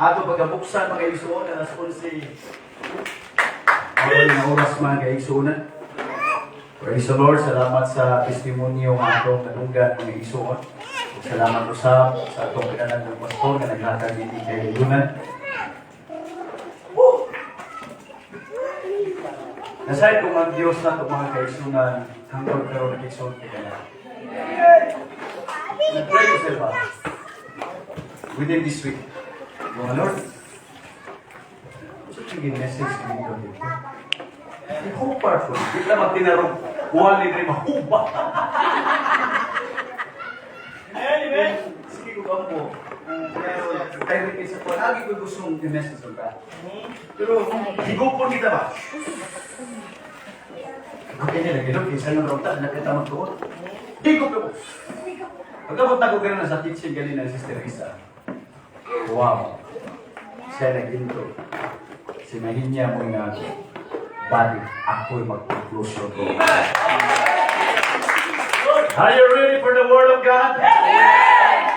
Ato pagkabuksan, mga igsuon, alas 11. Aron nga oras, mga kaigsuonan. Praise the Lord. Salamat sa testimonyo nga atong nadunggan, mga igsuon. Ug salamat usab sa atong pinanangong pastor nga naghatag dinhi kay Lulunan. Woo! Nasayod kung ang Diyos nato, mga kaigsuonan, hangtod karon nakigsulti ka na. Nag-pray ko sila within this week. Mga Lord, so sige message dito dito. Ihupar ko. Di lang magtinarong wali rin mahuba. Amen. Sige ko kampo. Pero tayo rin sa kuwan. Agi ko gustong i-message ka. Pero higupon kita ba? Okay nila, gilok. Isa nang rota, nakita magtuot. Higop ko. Pagkabot na ko ganun sa teaching ganina ni Sister Risa. Wow. Siya nag-intro. Si Mahinya mo nga body. Ako'y mag-conclusion ko. Are you ready for the Word of God?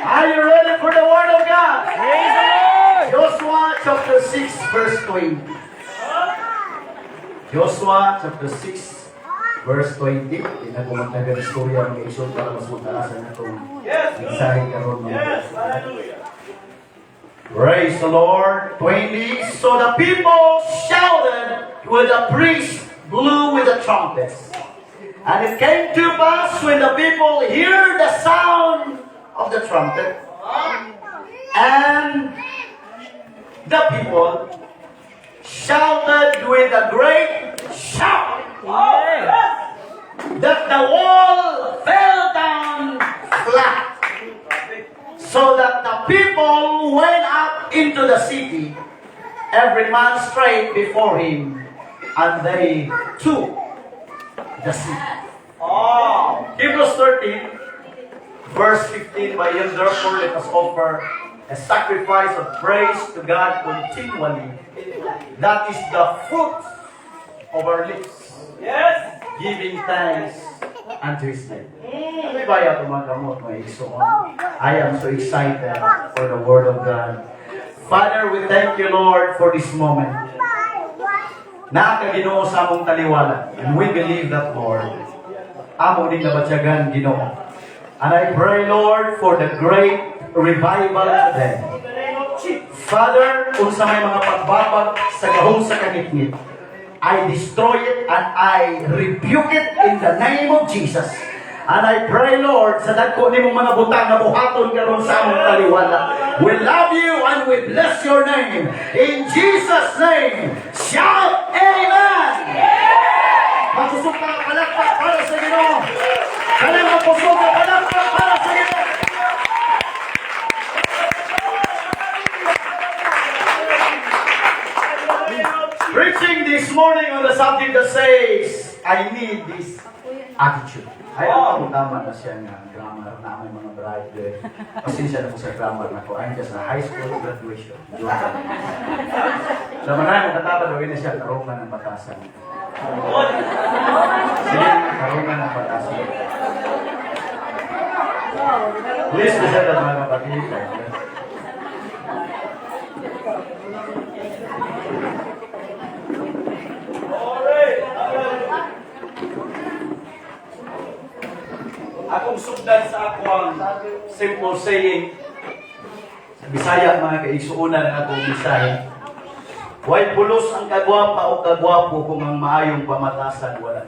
Are you ready for the Word of God? Praise the Lord. Joshua chapter 6 verse 20. Joshua chapter 6 verse 20. Di na ko magtagal istorya, mga igsoon, para mas mataasan na itong mensahe karon, mga Yes. igsoon. Hallelujah. Praise the Lord. 20. So the people shouted when the priest blew with the trumpets. And it came to pass when the people heard the sound of the trumpet, and the people shouted with a great shout, that the wall fell down flat, so that the people went up into the city, every man straight before him, and they took the city. Oh. Hebrews 13, verse 15, "By him therefore let us offer a sacrifice of praise to God continually. That is the fruit of our lips, giving thanks unto His name." Ano ba ito, mga kamot, mga igsoon? I am so excited for the Word of God. Father, we thank you, Lord, for this moment. Naa ka, Ginoo, sa among taliwala. And we believe that, Lord. Amo din nabatyagan, Ginoo. And I pray, Lord, for the great revival today. In the name of Jesus. Father, unsa may mga pagbabag sa gahom sa kangitngit, I destroy it and I rebuke it in the name of Jesus. And I pray, Lord, sa dagko nimong mga butang na buhaton karon sa among taliwala. We love you and we bless your name. In Jesus' name, shout Amen! Makusog ka palakpak para sa Ginoo. Kanang makusog ka palakpak para sa Ginoo. Preaching this morning on the subject that says, "I need this attitude." Ay, ang ako tama na siya nga grammar na may mga bride eh. Pasensya na po sa grammar na ko. I'm just a high school graduation. Joke lang. Sa mga mo kataba daw na siya tarungan ng batasan. Sige, tarungan ng batasan. Please, be seated, mga kapatid. Glory. Hallelujah. Akong sugdan sa akong simple saying sa Bisaya, mga kaigsuonan, ang akong mensahe. Way pulos ang kagwapa o kagwapo kung ang maayong pamatasan wala.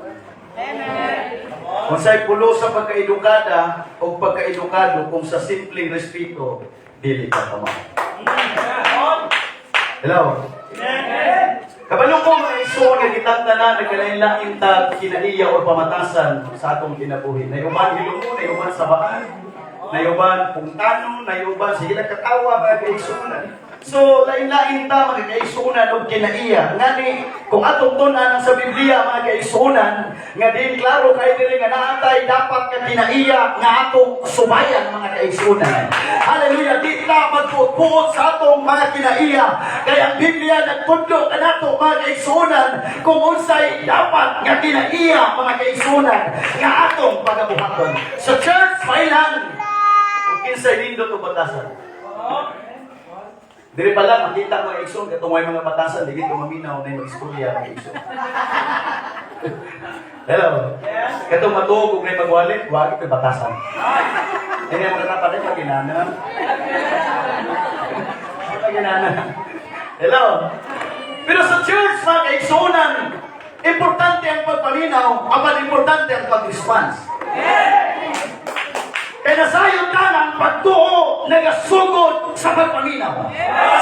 Kung sa'y pulos sa pagkaedukada o pagkaedukado kung sa simpleng respeto dili ka tama. Hello? Kabalo ko, mga igsoon, nga kitang tanan nagkalain-lain tag kinaiya o pamatasan sa atong kinabuhi. Nayuban hilumo, nayuban sabaan, nayuban pungtano, nayuban sige lang katawa, mga kaigsuonan. So lain-lain ta, mga kaigsuonan, og kinaiya. Ngani kung atong tun-an sa Biblia, mga kaigsuonan, nga din klaro kay diri nga naatay dapat ka kinaiya nga atong subayan, mga kaigsuonan. Hallelujah, di ta magpuot sa atong mga kinaiya kay ang Biblia nagtudlo kanato, mga kaigsuonan, kung unsay dapat nga kinaiya, mga kaigsuonan, nga atong pagabuhaton. Sa church pailan kung kinsay nindot og batasan. Diri pa lang, makita mga igsoon, katong may mga batasan, di gito maminaw na yung istorya mga igsoon. Hello? Yes. Katong matuog kung may magwalit, wag ito batasan. Hindi mo na pa ginana. Pa ginana. Hello? Pero sa church, mga kaigsunan, importante ang pagpaminaw, apan importante ang pag-response. Kaya nasayon ta ang pagtuo nagasugod sa pagpaminaw.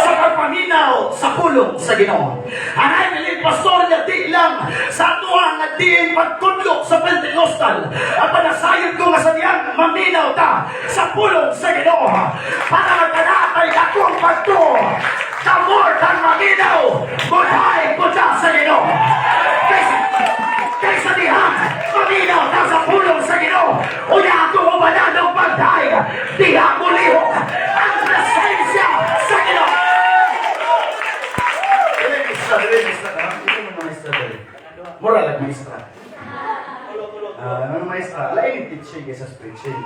Sa pagpaminaw sa pulong sa Ginoo. And I believe, Pastor, nga di lang sa atuang nga diin pagtudlo sa Pentecostal. Ang panasayon ko nga sa diyang maminaw ta sa pulong sa Ginoo. Para magkanatay akong pagtuo. The more than maminaw, buhay ko ta sa Ginoo. Kaysa diha, maminaw ta sa pulong sa Ginoo. Unya ako umananong pagdaig, diha mulihok ang presensya sa Ginoo. Dili maestra, dili maestra ka. Dili mo maestra dili. Mura lang maestra. Ah, ano maestra? Lain yung teaching kaysa sa preaching.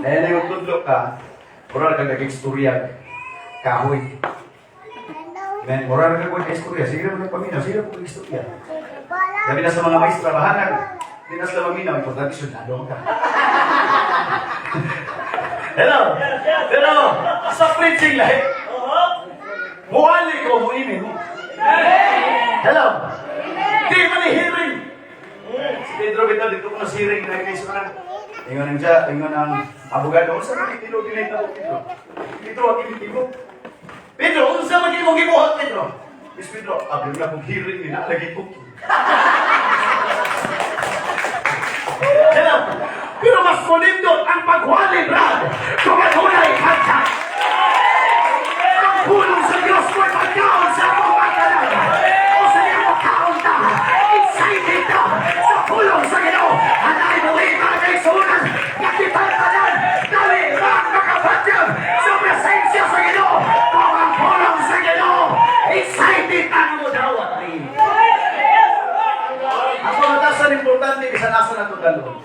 Dahil na yung tudlo ka, mura ka nag-istorya, kahoy. Men, mura ka nag-istorya. Sige na mo nagpaminaw, sige na mo nag-istorya. Labi na sa mga maestra, bahanag. Di na sila maminaw, importante sundalo ka. Hello? Pero, sa preaching lahi, muwali ko, muimin mo. Hello? Di man ni hearing. Si Pedro bitaw dito ko na hearing na kay na. Ingon ang siya, ingon ang abogado, unsa man Pedro ginay Pedro? Pedro ang ginitigo. Pedro, unsa man imong gibuhat, Pedro? Miss Pedro, abi na kong hearing ni na lagi ko. Hello? Pero mas monindot ang pagwali, Brad, kung adunay pagka. Ang pulong sa Diyos mo'y pagkaon sa among pagkalan. O sa iyong kaon ta, excited ta sa pulong sa Ginoo. And I believe, mga kaigsuonan, nga kitang tanan, dali lang makapatyag sa presensya sa Ginoo. Kung ang pulong sa Ginoo, excited ta nga mo dawat rin. Ang pamatasan importante bisan asa na itong dalon.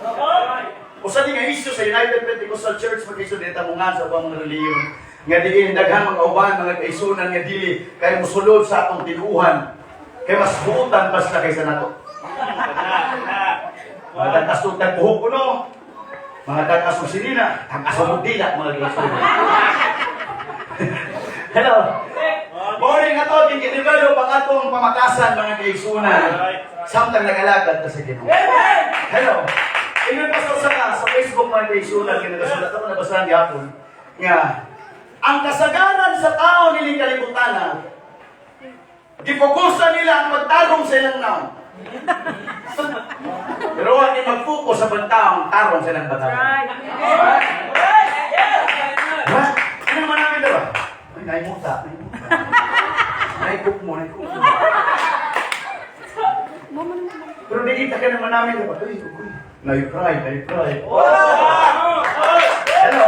Usa ni nga issue sa United Pentecostal Church mag-issue dito mo nga sa ubang mga relihiyon nga diin daghang mga uban mga kaigsuonan nga dili kay mosulod sa atong tinuuhan kay mas buutan pa sila kaysa nato. Mga tagas og buhok kuno. Mga tagas og sinina, tagas og dila mga kaigsuonan. Hello. Morning ato gidevelop ang atong pamatasan, mga kaigsuonan. Samtang nagalagad ta sa Ginoo. Hello. Ingon pa sa Facebook, mga kaigsuonan, nga nagasulat ako, nabasahan gyapon nga ang kasagaran sa tao nining kalibutan, gipokusan nila ang pagtarong sa ilang naong. Pero wag ni mag-focus sa pagtaong tarong sa ilang batayan. Ha? Ano naman namin diba? Ay, naimuta. Naimuta. Naikuk mo, naikuk mo. Pero di kita ka naman namin diba? Uy, uy. Nai-cry, nai-cry. Hello.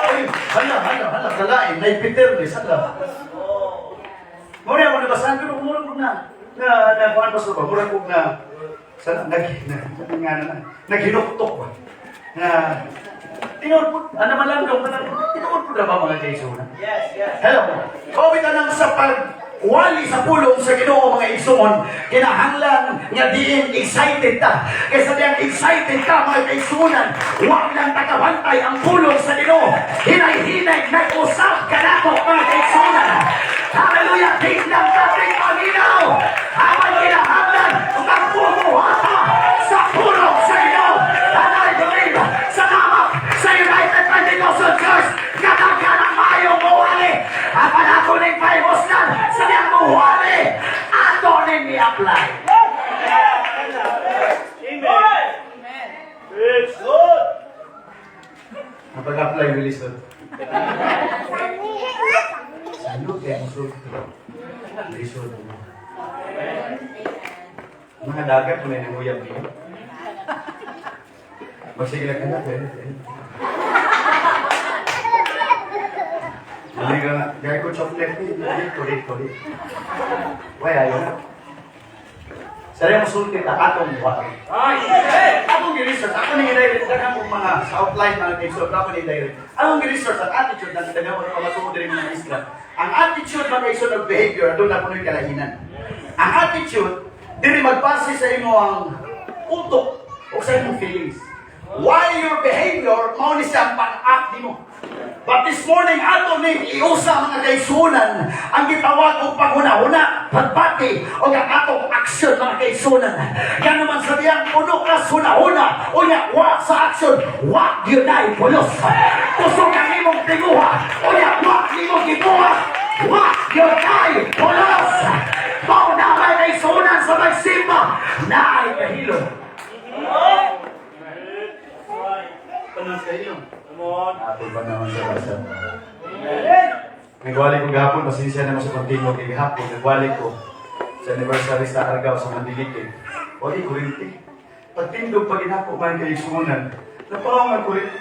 Uy, hala, hala, hala, kalain, nai-bitterness, hala. Muna ako nabasahan, pero mura ko na, na, na, kuhan pa sa ba, mura ko na, sa, nag, na, nga, na, naghinuktok ba? Na, tinuod po, ano man lang daw, tinuod po na ba mga kaigsuonan? Yes. Hello. Kawit nang sa pagwali sa pulong sa Ginoo, mga igsoon, kinahanglan nga diin excited ta. Kaysa diyang excited ka, mga kaigsuonan, wa lang takabantay ang pulong sa Ginoo. Hinay-hinay nag-usap ka nato, mga kaigsuonan. Hallelujah! Di lang natin paminaw. Apan kinahanglan magbubuhata sa pulong sa Ginoo. And I believe sa namak sa United Pentecostal Church nga daghan ang maayong muwali. Apan ako ning pahibuslan sa diyang muwali. Ato ning i-apply. Amen. It's good. Ang pag-apply, Wilson. Ano kaya mo sulti? Lisod mo. Mga dagat mo na yung uyab niyo. Magsige lang ka na, pwede, pwede. Dili ka na, gaya ko chocolate, eh. Dito, dito, dito. Why, ayaw na. Sarili mo sulti, ta atong buhat. Akong gi-research, ako nang ginay, daghang kong mga sa outline, mga kaigsoon, ako ni direct. Ang research, ang attitude, ang dagawa ng pamatuod diri, mga maestra. Ang attitude, mga kaigsoon, of behavior, doon na puno'y kalahinan. Ang attitude, diri magbase sa imo ang utok o sa imong feelings. While your behavior, mao ni siya ang pang-act nimo. But this morning, ato ni iusa, mga kaigsuonan, ang gitawag og paghuna-huna, pagbati, o ang atong aksyon, mga kaigsuonan. Yan naman sa diyang puno ka huna-huna, o nya, wa sa aksyon, wa gyud ay pulos. Kusog ang imong tinguha, o nya, wa nimong gibuhat, wa gyud ay pulos. Mao na may kaigsuonan sa magsimba, naay kahilom. Panas kayo. Come on. Ato ba naman sa basa? Nagwali ko gahapon, pasensya naman sa pagtingog kay gahapon. Nagwali ko sa anniversary sa Argao sa Mandilique. Wagi kurinti. Pagtindog pag inako man kay isunan, napaw nga kurinti.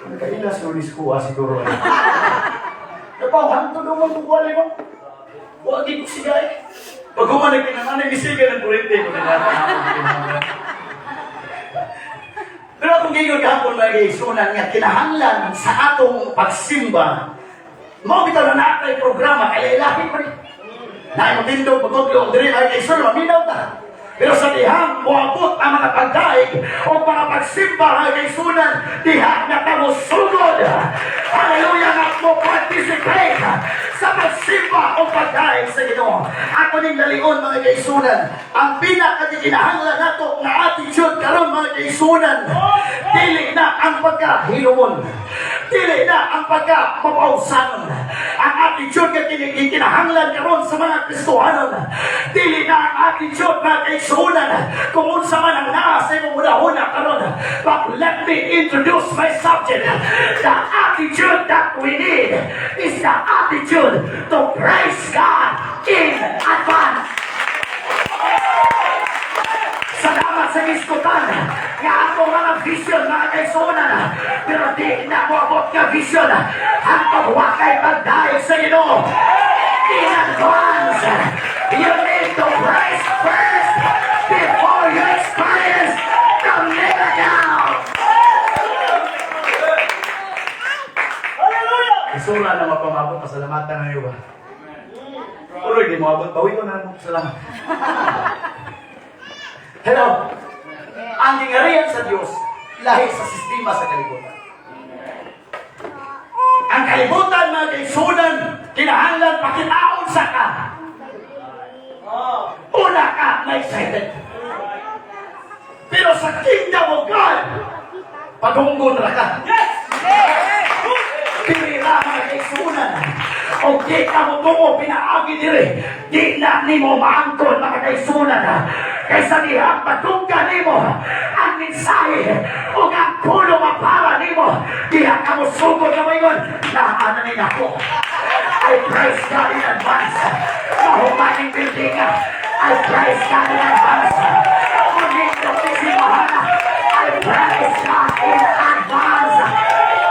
Nakaila sa ulis ko ah, siguro. Ay. Napaw, hantod mo kung mo. Wagi ko sigay. Pag humanag kinanganay, misiga ng kurinti ko na. Pero akong giingon gahapon, mga kaigsuonan, nga kinahanglan sa atong pagsimba. Mao bitaw na naa programa kay lahi pa ni. Naay motindog motudlo diri, mga kaigsuonan, maminaw ta. Pero sa dihang moabot ang mga pagdaig o mga pagsimba, mga kaigsuonan, diha na ta sugod. Hallelujah, nga mo participate sa pagsimba o pagdaig sa Ginoo. Ako ning lalion, mga kaigsuonan, ang pinakakinahanglan nato nga attitude karon, mga kaigsuonan, dili na ang pagkahilumon. Dili na ang pagka mapausanon. Ang attitude nga kinahanglan karon sa mga Kristohanon, dili na ang attitude, mga kaigsuonan, kung unsa man ang naa sa imong hunahuna karon. But let me introduce my subject. The attitude that we need is the attitude to praise God in advance. Salamat sa gisgutan nga ako mga vision, mga kaigsuonan. Pero di na moabot nga vision ang pagwakay pagdaig sa Ginoo. In advance, you need to praise first before you experience the miracle. Hallelujah! Isura na mapamabot, pasalamatan na ba? Pero hindi mo abot, bawi ko na lang salamat. Hello! Ang gingarian sa Diyos, lahi sa sistema sa kalibutan. Ang kalibutan, mga kaigsuonan, kinahanglan pakitaon sa ka. Una ka na excited. Pero sa kingdom of God, padunggon ra ka. Yes! Dili ra, mga kaigsuonan. O di ka mo tungo pinaagi diri. Di na nimo maangkon, mga kaigsuonan. Kaysa diha padunggan nimo ang mensahe o ang pulo mapara nimo. Diha ka mo sugod na moingon. Naa na ni nako. I praise God in advance. Mahumaning building. I praise God in advance. Munindot ni simbahan. I praise God in advance.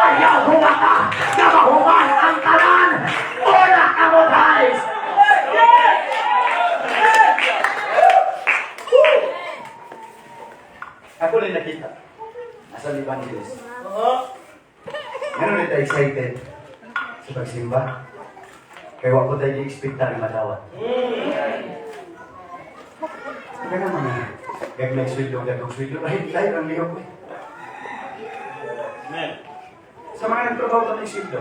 Ayaw humata na mahuman ang tanan. Una ka mo, guys. Yes! Woo! Ako rin nakita. Nasa evangelist. Ganun rin tayo excited sa pagsimba. Kaya wako tayo gi-expect na madawat. Kaya naman eh. Gag sweldo, gag sweldo. Ay, tayo ang lihok eh. Amen. Sa mga nagtrabaho ka ng sweldo,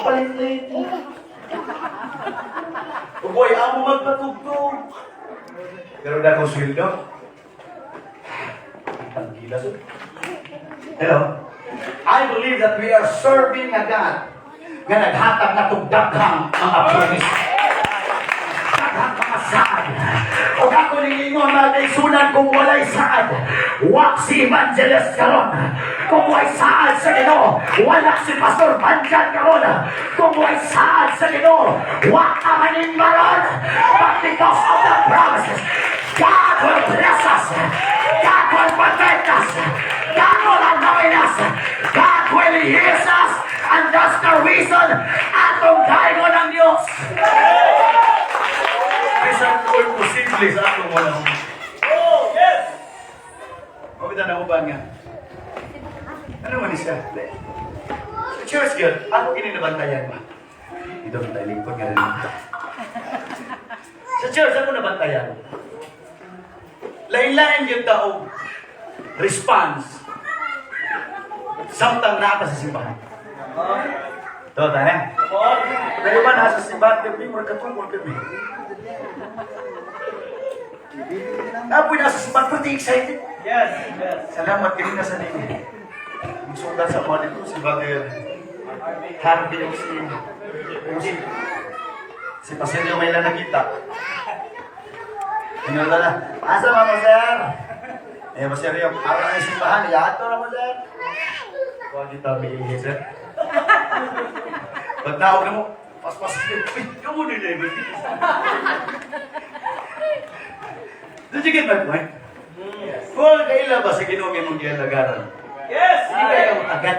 palit-lit. Uboy, amo magpatugtog. Pero dako sweldo, ang gilas. Oh. Hello? I believe that we are serving a God nga naghatag na daghang mga promise. Daghang mga saad. O ako ningingon, mga kaigsuonan, kung walay saad, wa si Evangelist karon. Kung walay saad sa Ginoo, wala si Pastor Banjan karon. Kung walay saad sa Ginoo, wa ka manin maron. But because of the promises, God will bless us. God will protect us. God will anoint us. God will use us. And that's the reason atong daigon ang Diyos. Bisan kung posible sa atong wala. Oh, yes! Mao bitaw na uban nga. Ano man ni siya? Sa church gyud, ako kini nabantayan ba? Ito kita lingkod nga rin. Sa church ako nabantayan. Lain-lain yung tao response samtang naa ka sa simbahan. Ito, tayo. Tayo ba nasa simbahan, kami, mura katungkol kami. Napoy nasa simbahan, pretty excited. Salamat kayo na sa ninyo. Musulat sa mga dito si Brother Harvey o si Pasilio may lang nakita. Ingon na, "Asa ba mo, sir?" Eh, Pasilio, para ng simbahan, yato na mo, sir. Kuha kita, may sir. Pag naog na mo, paspas, uy, yung muna na. Did you get my point? Yes. Kung kaila ba sa Ginoo imong gialagaran? Yes. Hindi kayo agad.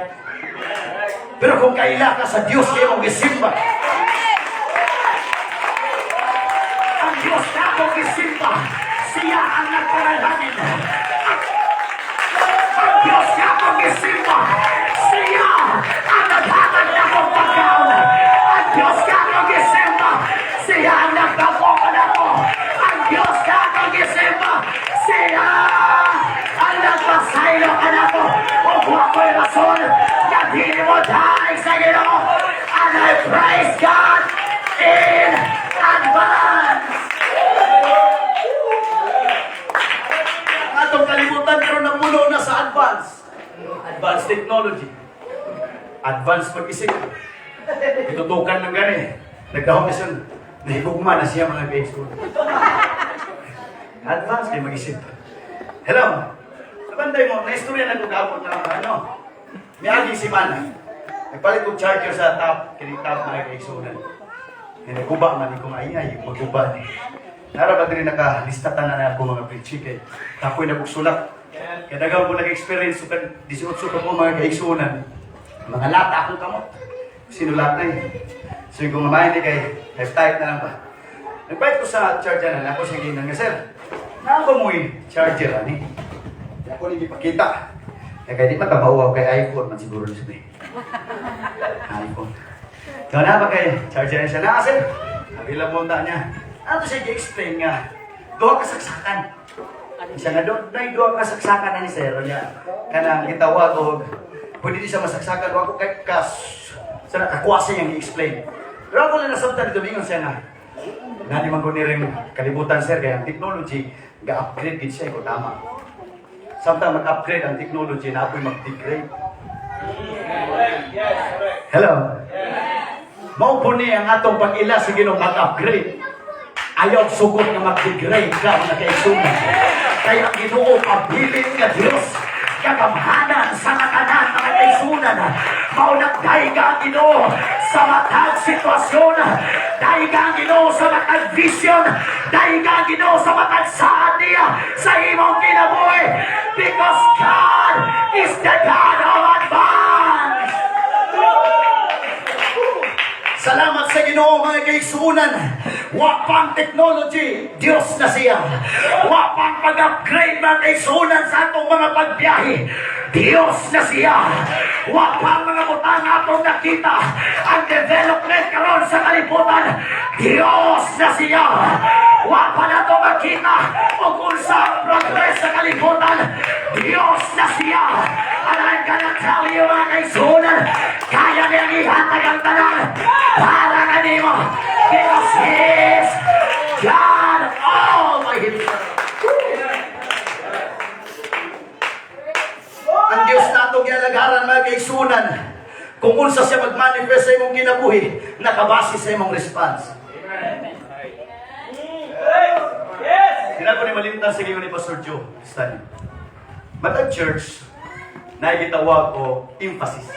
Pero kung kaila ka sa Diyos kay imong gisimba, ang Diyos na akong gisimba, siya ang nagpanalangin. Ang Diyos na akong gisimba, siya ang naghatag na akong pagkaon. Ang Diyos na akong gisimba, siya ang nagpapokon ako. Ang Diyos na akong gisimba, siya ang nagpasaylo kanako. Ug wa ko'y rason nga dili mo dahil sa Ginoo. And I praise God in advance. Ang atong kalibutan karon napuno na sa advance. Advanced technology. Advance pag-isip. Itutukan ng gani. Nagdahom na siya. Nahigugma na siya, mga kaigsoon. Advance kay mag-isip. Hello? Nabanday mo, na-istorya na ko gapon na ano. Miagi si Mana. Nagpalit og charger sa top, kining top, mga kaigsunan. Kaya nagguba man ko ay ay magguba ni. Nara ba diri nakalista tanan na ako mga preaching kay kapoy na sulat. Kaya dagaw ko nag-experience kan 18 pa ko, mga kaigsunan. Mga lata akong kamot. Sinulat na eh. So yung kumamain ni kay type type na lang ba. Nagbayad ko sa charger na ako siya ginang nga, "Sir. Naa ba mo'y charger ani?" Di ako ni ipakita. Kaya kay di man tabaw kay iPhone man siguro ni sabi. iPhone. Kaya na ba kay charger niya siya na, "Sir. Available na niya." Ano siya gi-explain nga? Duha ka saksakan. Siya nga do, nay duha ka saksakan na ni sir niya. Kanang gitawag og pwede di siya masaksakan wa ko kay kas sa nakakuwasa niyang gi-explain. Pero ako lang nasabtan dito mingon siya nga. Nani man ko ni ring kalibutan, sir, kaya ang technology ga-upgrade gid siya ko tama. Samtang mag-upgrade ang technology na apoy mag-degrade. Correct. Yes. Correct. Hello? Mao po ni ang atong pag-ila sa Ginoo mag-upgrade. Ayaw sugot nga mag-degrade ka, mga kaigsunan. Kaya ang Ginoo pabilin nga Dios, kagamhanan sa katanan, mga kaigsunan. Mao nagdayga ang Ginoo sa matag sitwasyon. Dayga ang Ginoo sa matag vision. Dayga ang Ginoo sa matag saad niya sa imong kinabuhi. Because God is the God of advance. Salamat sa Ginoo, mga kaigsunan. Wa pang technology, Diyos na siya. Wa pang pag-upgrade, mga kaigsunan, sa atong mga pagbiyahe, Diyos na siya. Wa pang mga butang atong nakita ang development karon sa kalibutan, Diyos na siya. Wa pa nato makita og unsa ang progress sa kalibutan, Diyos na siya. And I'm gonna tell you, mga kaigsunan, kaya niyang ihatag ang tanan para kanimo. Because He is God all by Himself. Ang Diyos nato gialagaran, mga kaigsunan, kung unsa siya mag-manifest sa imong kinabuhi, nakabase sa imong response. Correct. Yes. Sila ko ni malimtan sa ni Pastor Joe Stanley. Matag church, na gitawag o emphasis.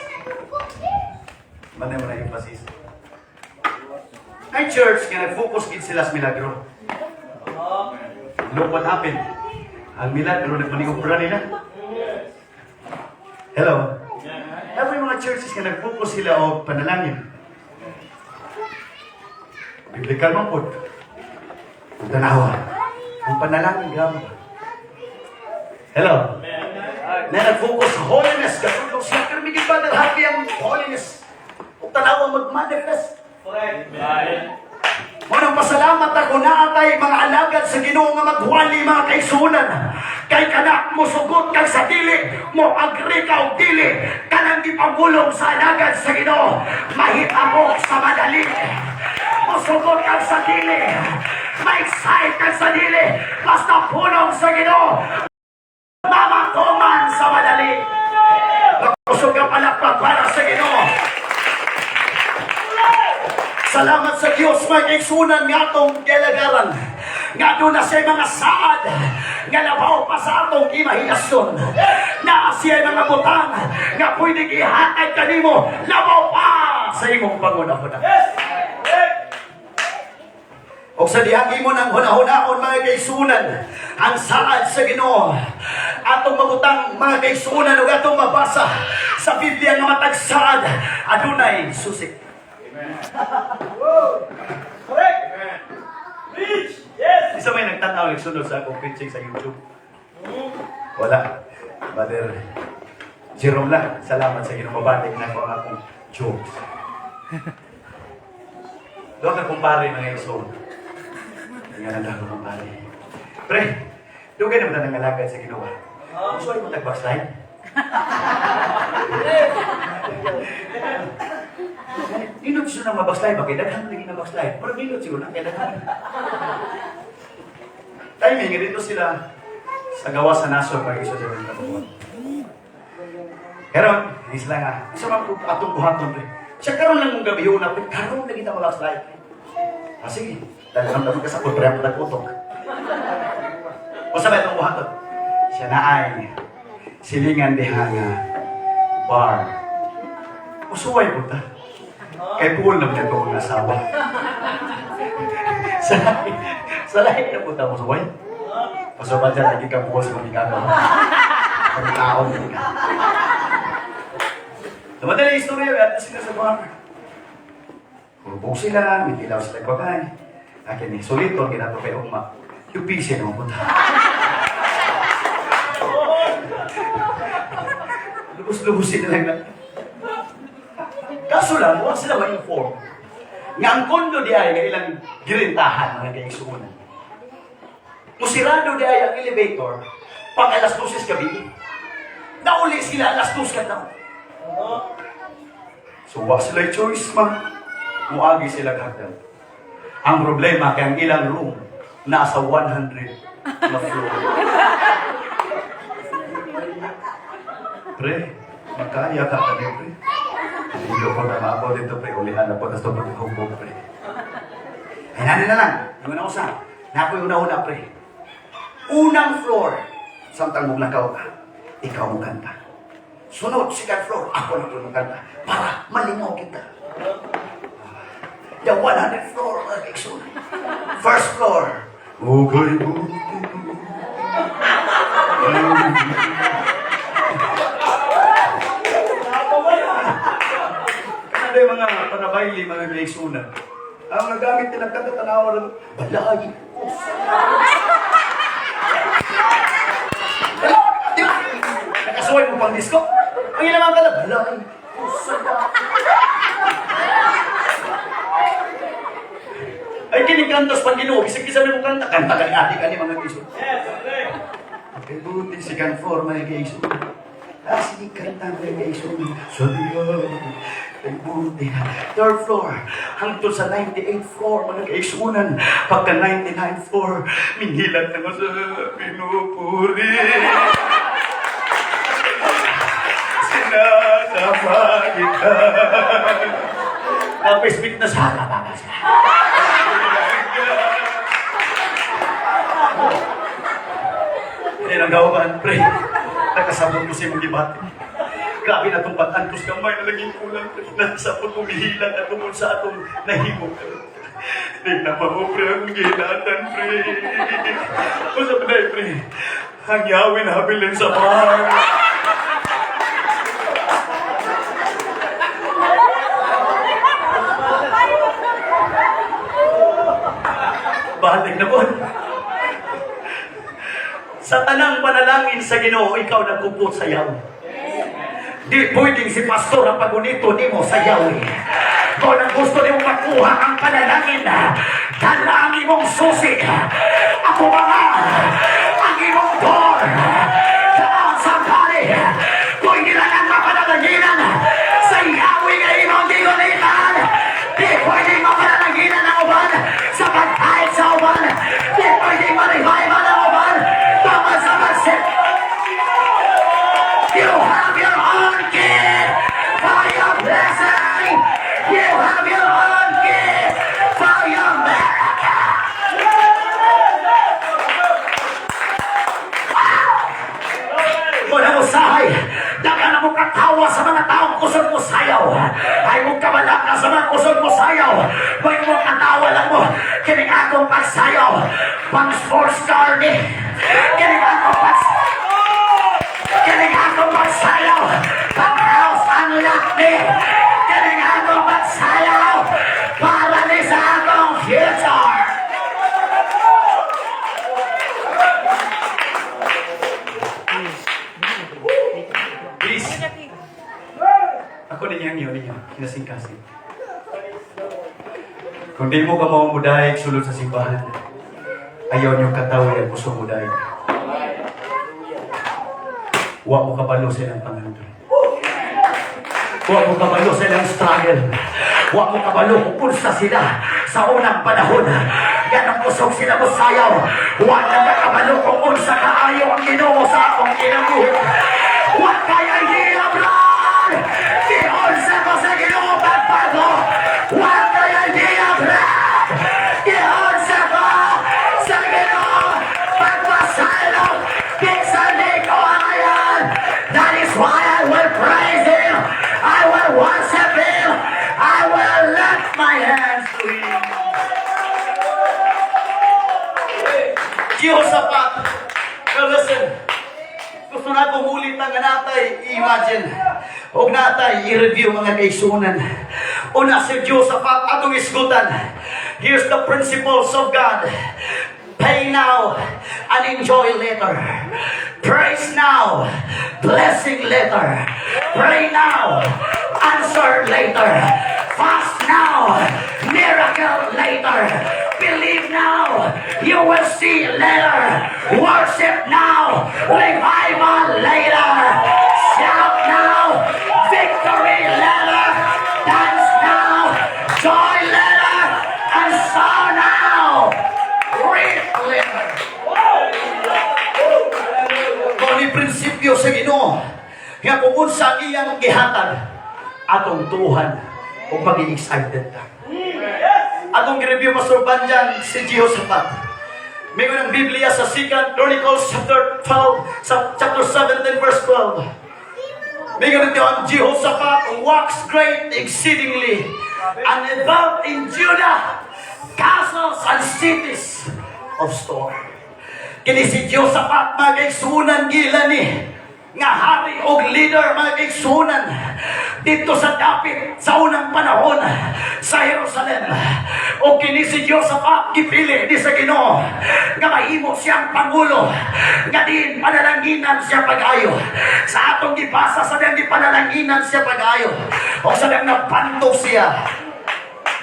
Manay mo na emphasis. Ang church, kaya nag-focus gid sila sa milagro. Look what happened. Ang milagro, nagmaniobra nila. Hello? Every mga churches nga nag-focus sila o panalangin. Biblical man po. Ang tanawa. Ang panalangin, grabe. Hello? Amen. Na nag-focus sa holiness. Katulong siya. Pero migit ba happy ang holiness? Ug tanawa mag-manifest. Correct. Amen. Manang pasalamat ako na atay mga alagad sa Ginoo nga magwali, mga kaigsuonan. Kay kana mo sugot kag sa dili, mo agree ka og dili, kanang gipabulong sa alagad sa Ginoo, mahitabo sa madali. Mosugot kag sa dili, ma-excite kag sa dili, basta pulong sa Ginoo, mamatuman sa madali. Makusog ang palakpak para sa Ginoo. Salamat sa Diyos, mga kaigsuonan, nga atong gialagaran. Nga duna siya mga saad, nga labaw pa sa atong imahinasyon. Naa siya mga butang, nga pwede ihatag kanimo, labaw pa sa imong panghunahuna. Yes. Correct. O sa dihang imo ng hunahunaon, mga kaigsuonan, ang saad sa Ginoo. Atong mabutang, mga kaigsuonan, ug atong mabasa sa Biblia nga matag saad adunay susi. Correct. Preach. Yes. Isa may nagtanaw nagsunod sa akong preaching sa YouTube. Wala. Brother Jerome lang. Salamat sa Ginoo. Mabalik na ko ang akong jokes. Doon ka kumpare, mga igsoon. Nga na ako kumpare. Pre, dugay naman na nangalagad sa Ginoo. Gusto mo tag-backslide? Nindot siya nang mabackslide ba? Kaya daghan lagi na backslide. Pero nindot siguro na, kaya daghan. Timing, dito sila sa gawa sa nasod pag isa sa mga katuwa. Karon, hindi sila nga, isa man po atong buhaton, pre. Siya karon lang mong gabi yun, pre, karon lagi ta mabackslide. Ah, sige, dahil ang ka sa pre, ang utok. O sa ba itong buhaton? Siya na ay silingan diha nga bar. Usuway po ta. Kay puol naman ito ang asawa. Sa lahi na po ta, usuway. Pasoban siya, lagi ka bukas sa mga gagawa. Pagkaon ka. Dumadali yung istorya, may ato sila sa bar. Hubog sila, may tilaw sila babae. Akin eh, sulito, ginato kay Ugma. Yung busy naman po ta. Lubos-lubusin na lang na. Kaso lang, huwag sila ma-inform nga ang kondo di ay nga ilang girintahan, mga kaigsuonan. Musirado di ay ang elevator pag alas 12 gabi. Nauli sila alas 2 kadlaw. So wa sila choice ma. Muagi sila hagdan. Ang problema kay ang ilang room nasa 100 na floor. Pre, magkaya ka ka pre. Hindi ko na maabo dito, pre. Ulihan na po, tapos ito pagkahumbog, pre. Ay, nani na lang. Yung una usa. Na ako'y una-una, pre. Unang floor. Samtang mong lakaw ka, ikaw mo kanta. Sunod, second floor, ako na mo kanta. Para malingaw kita. The 100 floor, mga kaigsuonan. First floor. Okay, buti. Ano yung mga panabayli, mga kaigsuonan? Ang nagamit nila kanta, tanawa ng balay. Di ba? Nakasuway mo pang disco? Ang ilang mga kala, balay. Ay, kining kantos pag Ginoo, bisag kisa mo kanta, kanta ka ni ate ka ni mga kaigsoon. Yes. Correct. Kay buti second floor, mga kaigsoon. Ah, sige, kanta, mga kaigsoon. Sabi ko, kay buti. Third floor, hangtod sa 98th floor, mga kaigsuonan. Pagka 99th floor, minghilat na ko sa pinupuri. Sinasama kita. Napismik na sa baba siya. Hindi lang gawaban, pre. Nakasabot ko sa imong gibati. Grabe na itong batantos gamay na laging kulang, pre. Nakasabot ko mihilan at tungkol sa atong nahimo. Hindi na pa mo, pre, ang gilatan, pre. Usap na, pre. Ang yawin habilin sa bar. Balik na po. Sa tanang panalangin sa Ginoo, ikaw nagkupot sa Yahweh. Di pwedeng si pastor ang pagunito nimo sa Yahweh. Kung ang gusto nimo makuha ang panalangin, dala ang imong susi. Ako mga ang imong door. Come on, somebody. Kung hindi lang ang mapanalanginan sa Yahweh nga imong gigunitan, di pwedeng mapanalanginan ang uban sa pagkait sa uban. Di pwedeng ma-revival ang uban. Tama sa magsit. You have your own key for your blessing. You have your own key for your miracle. Wala mo sahay. Daghan mo katawa sa mga taong kusog mo sayaw. Ay mo kabalaka sa mga kusog mo sayaw. May mo katawa lang mo. Kining akong pagsayaw. Pang sports car ni. Kining akong pagsayaw. Pang house and lot ni. Kining akong pagsayaw. Para ni sa akong future. Please. Ako ninyo ang iyo ninyo, kinasingkasing. Kung di mo ka mamudayag sulod sa simbahan, ayaw niyo katawa ang gusto mudayag. Wa mo kabalo sa ilang pangandoy. Wa mo kabalo sa ilang struggle. Wa mo kabalo kung unsa sila sa unang panahon. Ganong kusog sila mo sayaw. Wa na kakabalo kung unsa kaayo ang Ginoo sa akong kinabuhi. Wa kay idea, brad! Giunsa ko sa Ginoo pagbago. Wa kay idea, brad! Giunsa ko sa Ginoo pagpasalo. Bisan di ko angayan. That is why I will praise Him. I will worship Him. I will lift my hands to Him. Jehoshaphat. Now listen. Gusto na akong ulit ang natay imagine. Og natay i-review, mga kaigsuonan. Una si Jehoshaphat atong isgutan. Here's the principles of God. Pay now and enjoy later. Praise now, blessing later. Pray now, answer later. Fast now, miracle later. Believe now, you will see later. Worship now, revival later. Shout now, victory later. Dance now, joy later. And sow now, reap later. Mao ni prinsipyo sa Ginoo nga kung unsa ang iyang gihatag, atong tuhan o maging excited ta. Atong gi-review, Pastor Banjan, si Jehoshaphat. Mingon ang Biblia sa 2 Chronicles chapter 12 sa chapter 17 verse 12. Mingon ito ang Jehoshaphat waxed great exceedingly and built in Judah castles and cities of store. Kini si Jehoshaphat, mga kaigsuonan, gila ni nga hari og leader, mga kaigsuonan, dito sa dapit sa unang panahon sa Jerusalem. O kini si Jehoshaphat gipili ni sa Ginoo nga mahimo siyang pangulo nga diin panalanginan siya pag-ayo. Sa atong gibasa sa diyang gipanalanginan siya pag-ayo. O sa diyang napantog siya,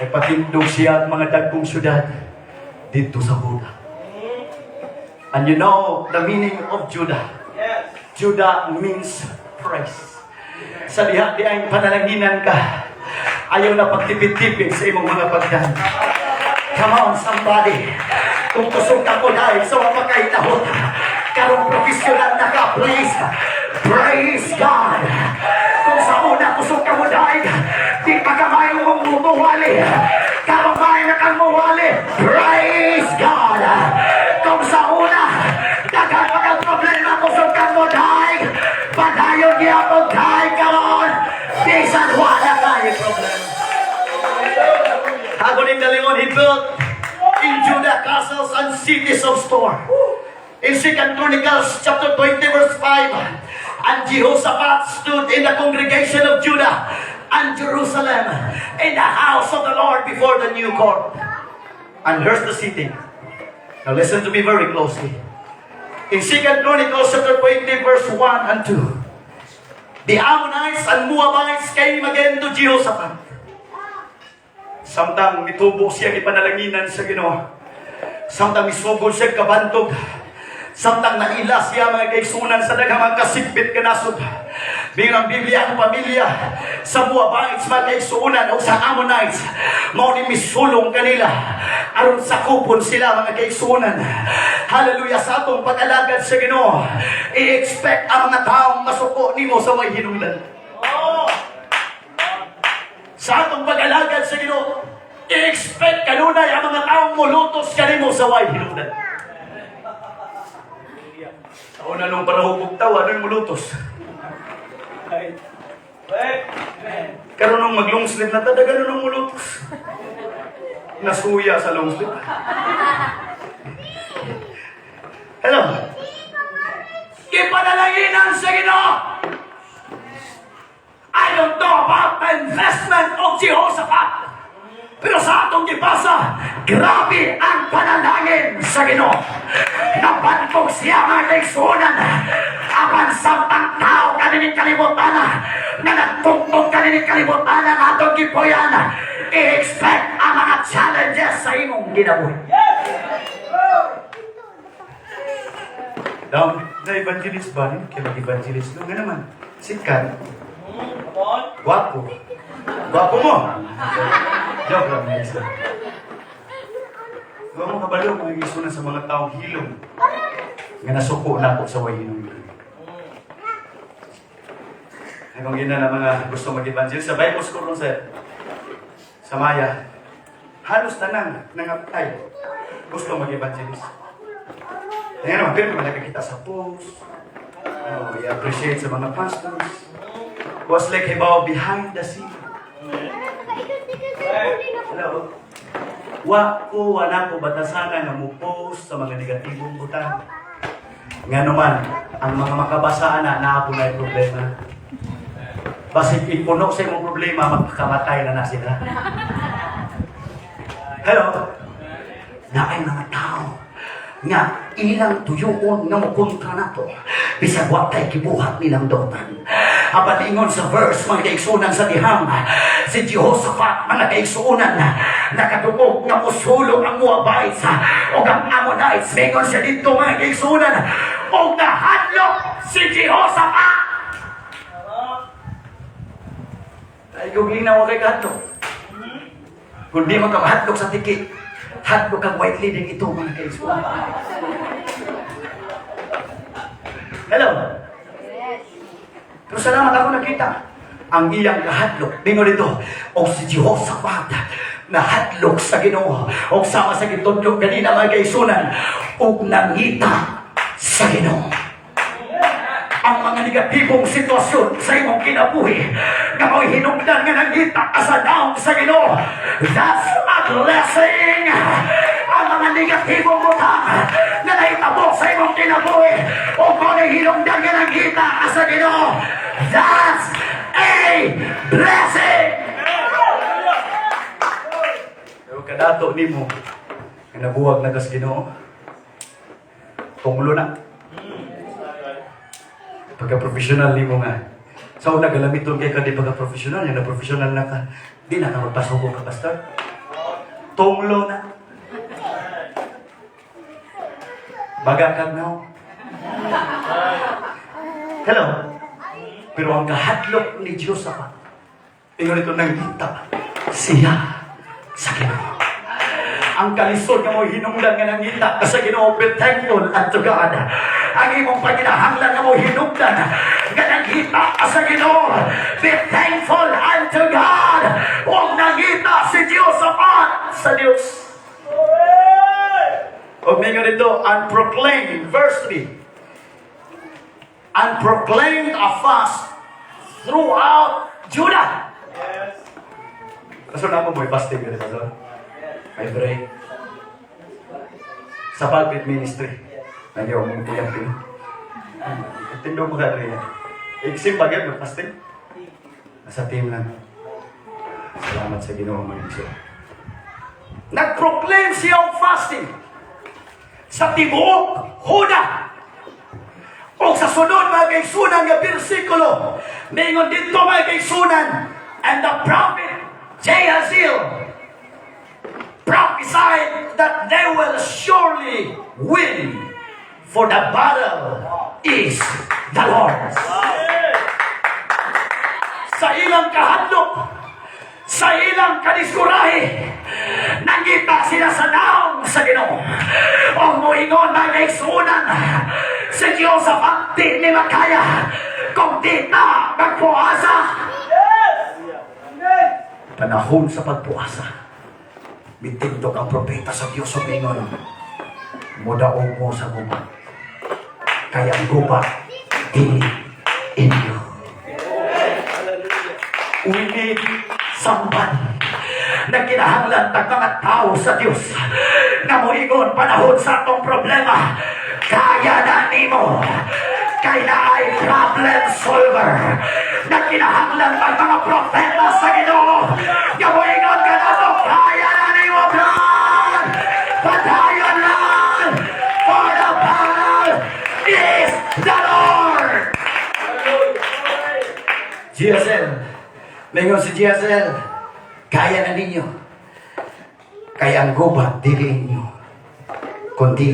nagpatindog siya at mga dagkong syudad dito sa Judah. And you know the meaning of Judah. Yes. Judah means praise. Sa diha di ay panalanginan ka. Ayaw na pagtipid-tipid sa imong mga pagdan. Come on, somebody. Kung kusog ka mo dahil sa mapakainahot, karong professional na ka, please. Praise God. Kung sa una kusog ka mo dahil, di pa ka may mong muwali. Karong may na kang muwali. Praise God. Kung sa una, daghan pa kang problema, kusog ka mo dahil, padayon gyapon dahil karon, bisan wala kay problema. Ako ning dalingon, he built in Judah castles and cities of store. In 2 Chronicles chapter 20 verse 5, and Jehoshaphat stood in the congregation of Judah and Jerusalem in the house of the Lord before the new court. And here's the city. Now listen to me very closely. In 2 Chronicles chapter 20 verse 1 and 2. The Ammonites and Moabites came again to Jehoshaphat. Samtang mitubo siya ipanalanginan sa Ginoo. Samtang misugod siya kabantog. Samtang naila siya, mga kaigsunan, sa daghang mga kasikbit kanasod. Bilang ang Biblia, ang pamilya sa Moabites, mga kaigsunan, o sa Ammonites, mao ni misulong kanila aron sakupon sila, mga kaigsunan. Hallelujah. Sa atong pag-alagad sa Ginoo, i-expect ang mga taong masuko nimo sa way hinungdan. Sa atong pag-alagad sa Ginoo, i-expect kanunay ang mga taong mulutos kanimo sa way hinungdan. Sa una nung panahon tawa, ano'y mulutos? Correct. Karon nung mag-long sleeve na ta, daghan nung mulutos. Nasuya sa long sleeve. Hello? Ipanalanginan sa Ginoo! I don't know about the investment of Jehoshaphat. Pero sa atong gibasa, grabe ang panalangin sa Ginoo. Nabantog siya, mga kaigsuonan. Apan samtang tao kanining kalibutan na nagtugtog kanining kalibutan ang atong gipuyan, i-expect ang mga challenges sa imong kinabuhi. Down, na evangelist ba? Kaya mag-evangelist no? Nga naman, sikat, Come on. Gwapo. Gwapo mo! Joke lang, mga isa. Gawa mo kabalo, mga isunan, sa mga taong hilom nga nasuko na ako sa way hinungdan. Ay kung gina na mga gusto mag-evangel sa Bible School ron sa Maya, halos tanang nang-apply gusto mag-evangelist. Kaya naman, pero naman nakikita sa post, oh, i-appreciate sa mga pastors. Was like hibaw behind the scene. Hello? Wa ko, wala ko batasana nga mo post sa mga negatibong butang. Nga naman, ang mga makabasa na naa po na problema. Basig ipuno sa imong problema, magpakamatay na na sila. Hello? Naay mga tao nga ilang tuyuon nga mokontra nato bisag wa tay gibuhat nilang dautan. Apan ingon sa verse, mga kaigsunan, sa dihang si Jehoshaphat, mga kaigsunan, nakadungog nga mosulong ang Moabites o ang Ammonites. Ingon siya dito, mga kaigsunan, og nahadlok si Jehoshaphat. Ay kung ginawa kay kahadlok, kundi man ka mahadlok sa tiki, hadlok kang white lady ito, mga kaigsunan. Hello? Pero salamat ako nakita ang iyang kahadlok. Dingo dito, o si Jehoshaphat nahadlok sa Ginoo. O sama sa gitudlo ganina, mga kaigsunan, og nangita sa Ginoo. Ang mga negatibong sitwasyon sa imong kinabuhi nga mo'y hinungdan nga nangita ka sa daong sa Ginoo, that's a blessing. Ang mga negatibong butang na nahitabo sa imong kinabuhi o kung hinungdan nga nangita ka sa Ginoo, that's a blessing. Pero kadato nimo nga nabuwag na kas Ginoo, tunglo na. Pagka-professional nimo nga sa una galamiton kay ka di pagka-professional yan na professional na ka, di na ka magpasuko ka pastor, tunglo na, baga kag now. Hello? Pero ang kahadlok ni Jehoshaphat, ingon ito, nangita siya sa Ginoo. Ang kalisod nga mo hinungdan nga nangita ka sa Ginoo, be thankful unto God. Ang imong paginahanglan nga mo hinungdan nga nangita ka sa Ginoo, be thankful unto God. Huwag nangita si Jehoshaphat sa Dios. O mingon dito, and proclaim, verse 3, and proclaimed a fast throughout Judah. Yes. Kaso na mo may fasting ka, di ba, sir? May break. Sa pulpit ministry. Nagyaw mong tiyak din. Tindog mo ka rin. Iksim ba gyud mag-fasting? Nasa team lang. Salamat sa Ginoo, mga igsoon. Nag-proclaim siya og fasting sa tibuok Juda. O sa sunod, mga kaigsunan, nga bersikulo, ningon dito, mga kaigsunan, "And the prophet Jahaziel prophesied that they will surely win, for the battle is the Lord's." Sa ilang kahadlok, sa ilang kadiskurahe, nangita sila sa naong sa Ginoo. O moingon, mga kaigsunan, si Josaphat di ni makaya kung di na magpuasa. Panahon sa pagpuasa, mitindog ang propeta sa Diyos ug ingon, "Mudaog mo sa gubat. Kay ang gubat, dili inyo." We need someone na kinahanglan tag mga tao sa Diyos na moingon panahon sa atong problema, "Kaya na nimo kay naay problem solver." Na kinahanglan ang mga propeta sa Ginoo nga moingon kanato, "Kaya na nimo, brad. Padayon lang, for the battle is the Lord." GSL. Mingon si GSL, "Kaya na ninyo. Kay ang gubat, dili inyo, kundi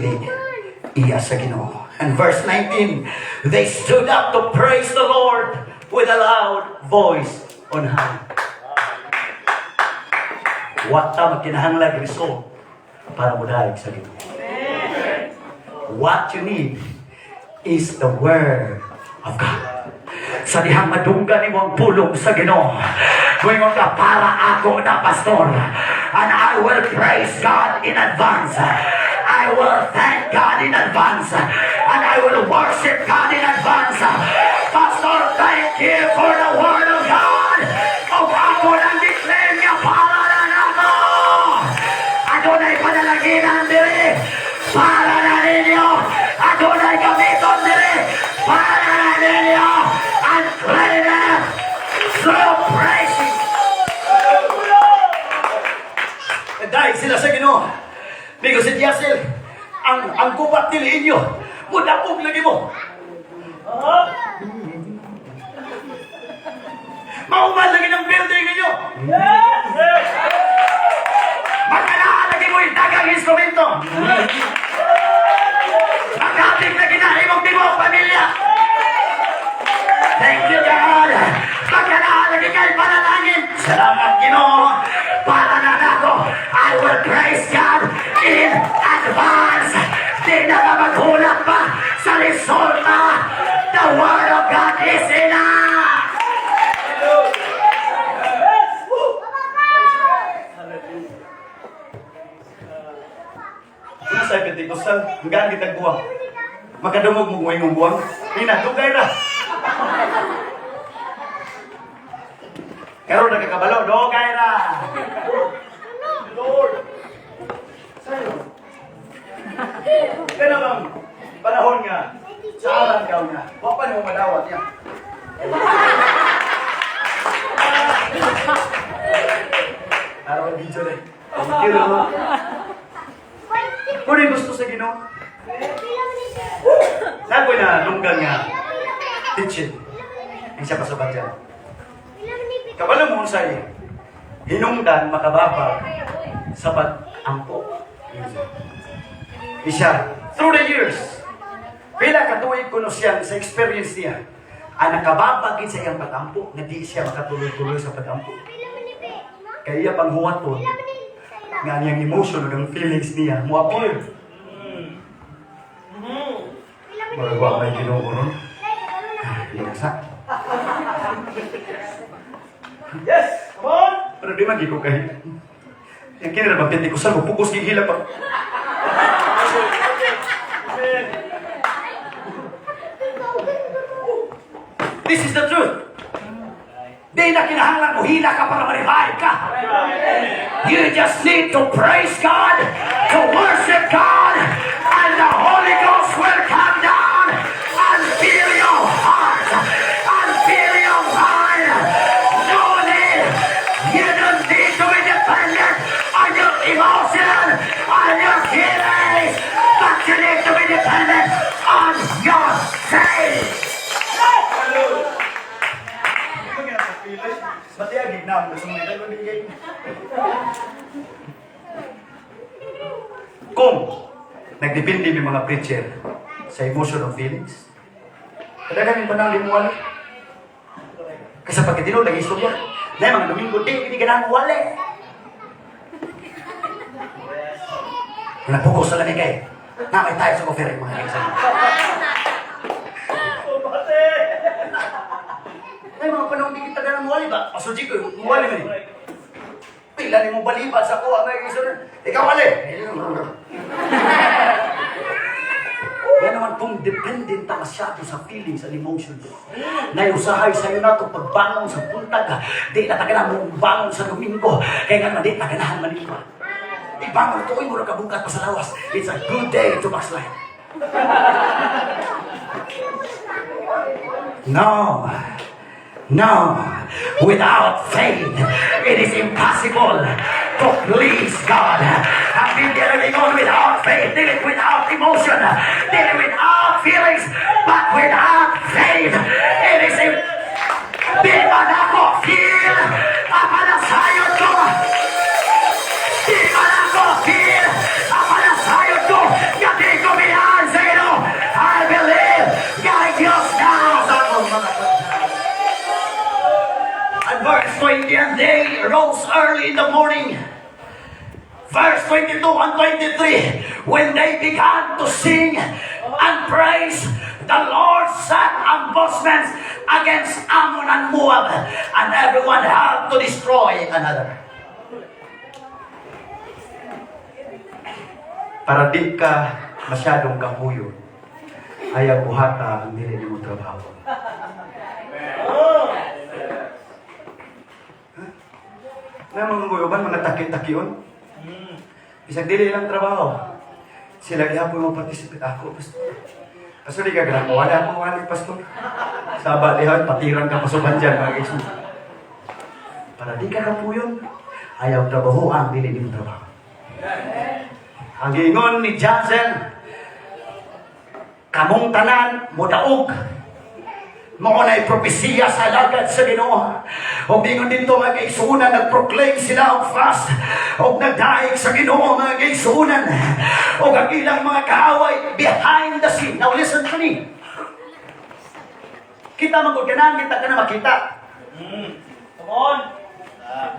iya sa Ginoo." And verse 19, "They stood up to praise the Lord with a loud voice on high." Wa ta magkinahanglag result para modaig sa Ginoo. What you need is the Word of God. Sa dihang madunggan nimo ang pulong sa Ginoo, muingon ka, "Para ako na, Pastor. And I will praise God in advance. I will thank God in advance. And I will worship God in advance. Pastor, thank you for the Word of God. O ako nang declare nga para na nako. Adunay panalanginan diri para na ninyo. Adunay gamiton diri para na ninyo. And claim it through praising." Dahil sila sa Ginoo. Because si Jasil, ang gubat dili inyo, mudaog lagi mo. Mauman lagi ng building ninyo. Magkanaan lagi mo yung dagang instrumento. Magkapit lagi na imong tibuok pamilya. Thank you, God. Magkanaan lagi kay panalangin. Salamat, Ginoo. Para na nako, I will praise God in advance. Di na ka maghulat pa sa resulta. The Word of God is enough. Hallelujah. Nasa Pentecostal, hanggang kitag buwang. Makadungog mo ngayong buwang. Nina, dugay ra. Karon nagkakabalo, dugay ra. Lord. Sa'yo. Kaya bang panahon nga, sa aran ka nga, wa pa nimo madawat niya. Araw ang video na. Thank you, Lord. Kung ano gusto sa Ginoo, Nakoy na lunggan nga teaching. Ang siya pasabad dyan. Kabalo mo unsay hinungdan makababa sa pag-ampo. Isa, through the years, pila ka tuig kuno siya sa experience niya, ang nakababagid sa iyang pag-ampo, nga di siya makatuloy-tuloy sa pag-ampo. Kaya iya pang huwaton, nga ang iyang emotion ug ang feelings niya mo appear. Murag wa may Ginoo ron. Ah, di na sa. Yes! Come on! Pero di man gid ko kay. Yung kini ra ba Pentecostal mo pugos gihila pa. Amen. This is the truth. Di na kinahanglan mo hila ka para ma-revive ka. You just need to praise God, to worship God, and the Holy Ghost will come down and fill your heart and fill your mind. No need. You don't need to be dependent on your emotion, on your feelings, but you need to be dependent on your faith. Na, gusto mo ito, bigay. Kung nagdepende may mga preacher sa emotion of feelings, kada kami pa nang limuwali. Kasi pag tinuod, lagi istorya. Na mga Domingo, di, hindi ka na wali. Wala sa lamig kay. Namay tayo sa offering, mga kaisan. Bate! Ay, mga panahon di kita ganang muwali ba? Pastor Chico, muwali man eh. Pila ni mo balibat sa kuha, mga kaisan. Ikaw, wali! Kaya naman kung dependent ta masyado sa feelings and emotions. Nayusahay sa'yo na ito pagbangon sa buntag. Di na taganahan mo bangon sa Domingo. Kaya nga naman, di taganahan manima. Ibangon ito, uy, mura kabukat pa sa lawas. It's a good day to backslide. No. No. Without faith, it is impossible to please God. Ang Biblia nag-ingon, without faith, dili without emotion, dili without feelings, but without faith, it is impossible. Di man ako feel, apan nasayod ko. Di man ako feel, apan nasayod ko. Nga di ko biyan sa Ginoo. I believe, nga ang Diyos na sa akong mga pagkain. And verse 20, "And they rose early in the morning." Verse 22 and 23, "When they began to sing and praise, the Lord set ambushments against Ammon and Moab, and everyone had to destroy another." Para di ka masyadong kahuyo, ayaw buhata ang dili nimo trabaho. Huh? Na mga guyuban, mga taki-takion. Bisag dili lang trabaho. Sila gihapon mo participate ako, pastor. Pastor, di ka ganang wala akong wala, pastor. Saba diha, patiran ka pasuban dyan, mga guys. Para di ka kapuyon, ayaw trabaho ang dili nimo trabaho. Ang giingon ni Johnson, "Kamong tanan modaog." Mao na propesiya sa alagad sa Ginoo. O bingon dito, mga kaigsuonan, nag-proclaim sila og fast og nagdaig sa Ginoo, mga kaigsuonan. Og ang ilang mga kaaway behind the scene. Now listen to me. Kita man gud kanan, kita ka na makita. Come on!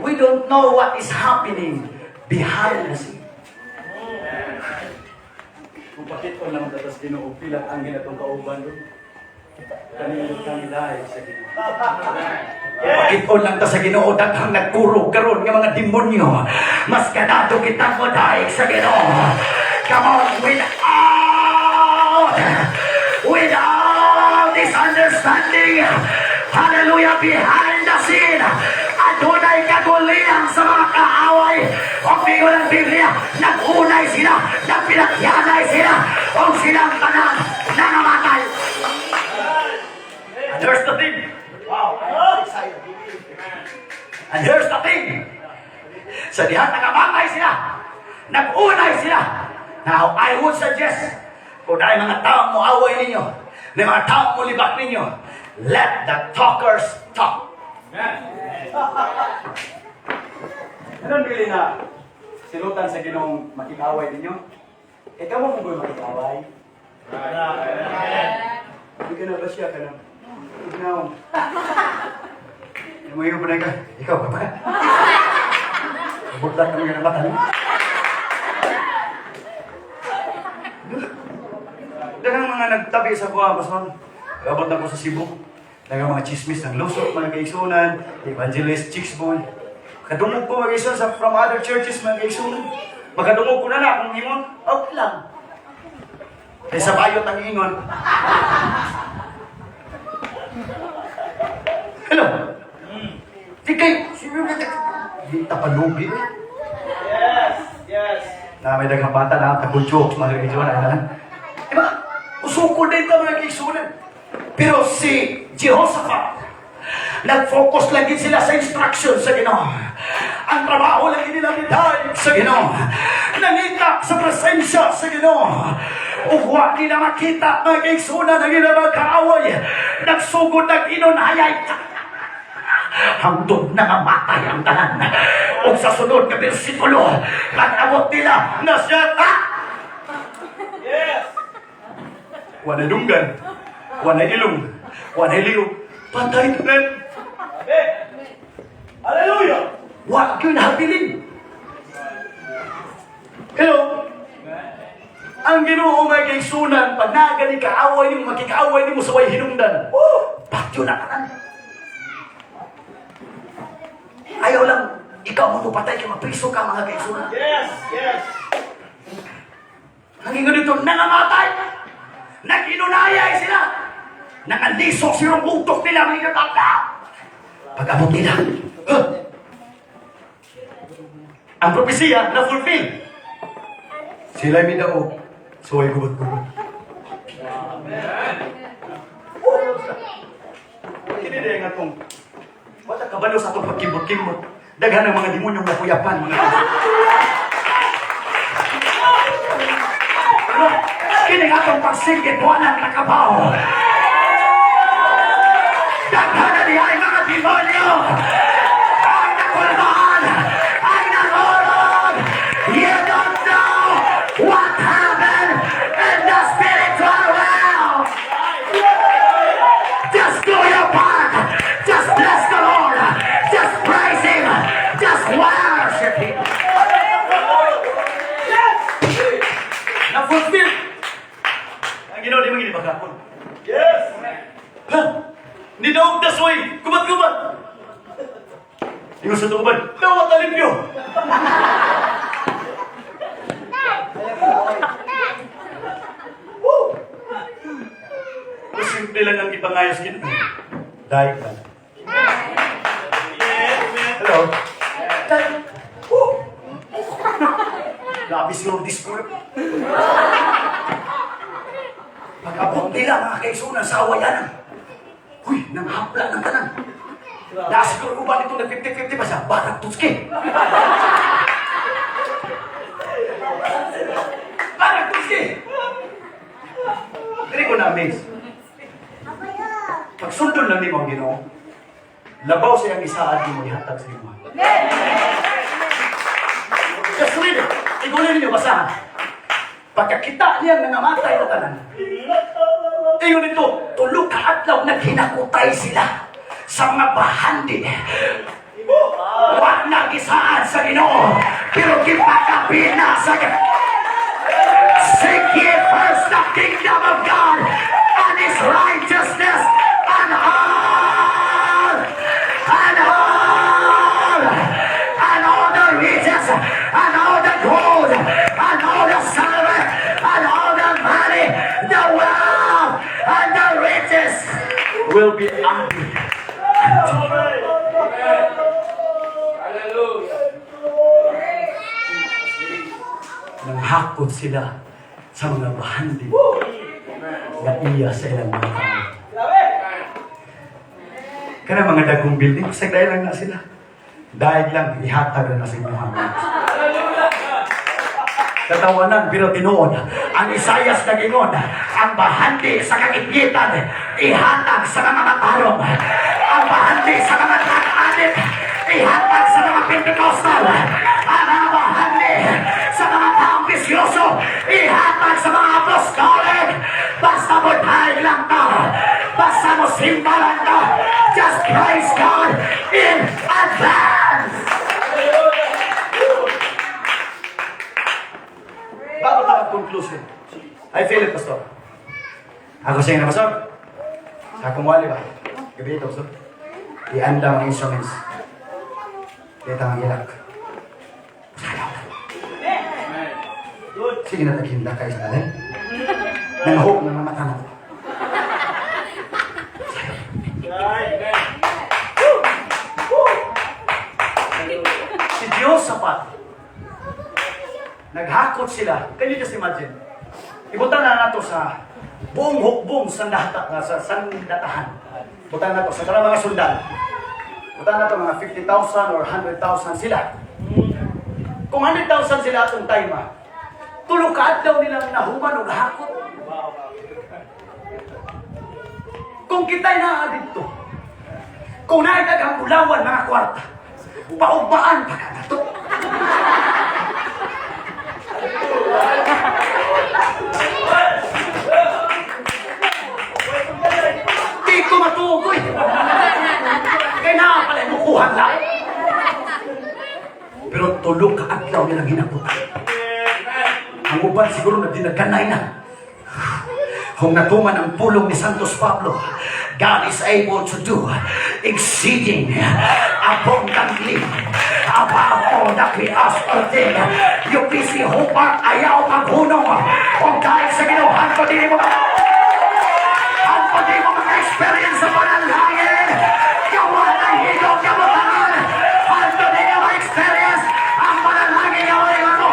We don't know what is happening behind the scene. Kung pakit-on lang ta sa Ginoo, pila ang ginatong kauban doon. Kanino kami dahil sa Ginoo. Pakit-on lang ta sa Ginoo, daghang nagkurog karon nga mga demonyo. Mas ganado kita mo dahil sa Ginoo. Come on, without this understanding, hallelujah, behind the scene, adunay kaguliang sa mga kaaway. O bingon ng Biblia, nag-unay sila, nagpinakyanay sila, o silang tanan nangamatay. And here's the thing. Wow, I'm excited. And here's the thing. Sa diha nangamatay sila, nag-unay sila. Now, I would suggest, kung dahil mga tao mo away ninyo, may mga tao mo libak ninyo, let the talkers talk. Ano dili na silutan sa Ginoong makikaway ninyo? Eh, kamo mo ba makikaway? Hindi ka na ba siya ka na? Tignaw. Yung mga pa na ka, ikaw ka pa. Budlat kami ka ng mata niyo. Daghang mga nagtabi sa kuha, pastor. Abot na ko sa Cebu. Daghang mga chismis ng lusot, mga kaigsuonan, evangelist, chicks boy. Kadungog ko, mga kaigsuonan, sa from other churches, mga kaigsuonan. Makadungog ko na na akong ingon, okay lang. Kaysa bayot ang ingon. Hello? Di kay, di tapalugi. Yes. Na may daghang bata na good jokes, mga kaigsuonan. Na. Diba? Usukol din ka, mga kaigsuonan. Pero si Jehoshaphat, nag-focus lang din sila sa instruction sa Ginoo. Ang trabaho lang din nila nidayeg sa Ginoo. Nangita sa presensya sa Ginoo. Ug wa nila makita, mga kaigsuonan, ang ilang mga kaaway. Nagsugod nag-inunhayay. Hangtod nangamatay ang tanan. Ug sa sunod nga bersikulo, pag-abot nila na siya, ah! Yes! Wala dunggan, wala ilong, wala liog. Patay tanan. Grabe! Hallelujah! Wa gyud habilin. Hello? Ang Ginoo may kaigsunan, pag nagani kaaway nimo, makikaaway nimo sa way hinungdan. Oh, patyo na tanan. Ayaw lang, ikaw mo patay kay mapriso ka, mga kaigsunan. Yes! Yes! Ang ingon dito, nangamatay! Nag-inunayay sila! Nangalisok sirong utok nila, mga itatanda! Pag-abot nila, huh? Ang propesiya na fulfill. Sila midaog, suway gubot-gubot. Oh! Kini din nga tong wala kabalo sa atong pagkimbot-kimbot. Daghan ang mga demonyong nakuyapan, mga kaigsunan. Ano? Kini nga atong pagsigit, wala nakabaw! Daghan na niya ay mga demonyo! Ang nakulmaan! Ang nahulog! You don't know what happened in the spiritual realm! Just do your part. Just bless the Lord. Just praise Him. Just worship Him. Na-fulfill! Ang Ginoo di man gini bagakon. Yes! Ha? Nidaog na suway, gubat-gubat. Ingon sa tuban, dawat alimpyo. Woo! Simple lang ang ipangayos Ginoo. Dahil ba? Hello? Dahil, oh! Grabe siguro discord. Pag-abot nila, mga kaigsunan, sa awayanan. Uy, nanghapla ng tanan. Nasiguro ba nito na 50-50 pa siya? Batang tutski. Parang tutski! Dili ko na-amaze. Pagsundon lang nimo ang Ginoo, labaw siyang isaad nimo ihatag sa imo. Just read it. Igulan ninyo, basahan. Pagkakita niya nangamatay na tanan. Ingon nito, Tulo ka adlaw naghinakutay sila sa mga bahandi. Wa na gisaad sa Ginoo, pero gipakapina sa Seek ye first the kingdom of God and His righteousness, and all the riches and all the gold and all the silver and all the money, the wealth and the riches will be added. Hallelujah! Nanghakot sila sa mga bahandi nga iya sa ilang mga tao. Grabe! Kana mga dagkong building, bisag dahil lang na sila. Dahil lang, ihatag na sa inyong hangin. Katawanan pero tinuod. Ang Isayas nagingon, ang bahandi sa kangitngitan, ihatag sa mga matarong. Ang bahandi sa mga drug addict, ihatag sa mga Pentecostal. Ang mga bahandi sa mga taong bisyoso, ihatag sa mga apostolic. Basta mo dahil lang ta. Basta mo simba lang ta. Just praise God in advance. Bago tayo conclusion, I feel it, Pastor. Ako siya na, Pastor. Sa akong wali ba? Gabi ito, Pastor. I-anda ang instruments. Dito ang ilak. Good! Sige na taghinda kayo sa dalay. Nangahok na mamata na ko. Right! Si Diyos sapat. Naghakot sila. Can you just imagine? Ibutan na nato sa buong hukbong sandata, sa sandatahan. Butan na to sa kanang mga sundan. Butan na to mga 50,000 or 100,000 sila. Kung 100,000 sila atong time, tulo ka adlaw nilang nahuman og hakot. Kung kita'y naa didto, kung Kung naay daghang bulawan mga kwarta, paugmaan pa ka nato. Di ko matugoy. Kaya naa pala mo kuha lain. Pero 3 ka adlaw nilang hinakutan. Ang uban siguro na dinaganay na. Kung natuman ang pulong ni Santos Pablo, God is able to do exceeding abundantly above all that we ask or think. UPC Hubak, ayaw paghunong. Kung dahil sa Ginoo, hanto din mo hanto di mo maka-experience sa panalangin. Gawa ng higong kabutangan. Hanto di mo ma-experience ang panalangin nga wala mo.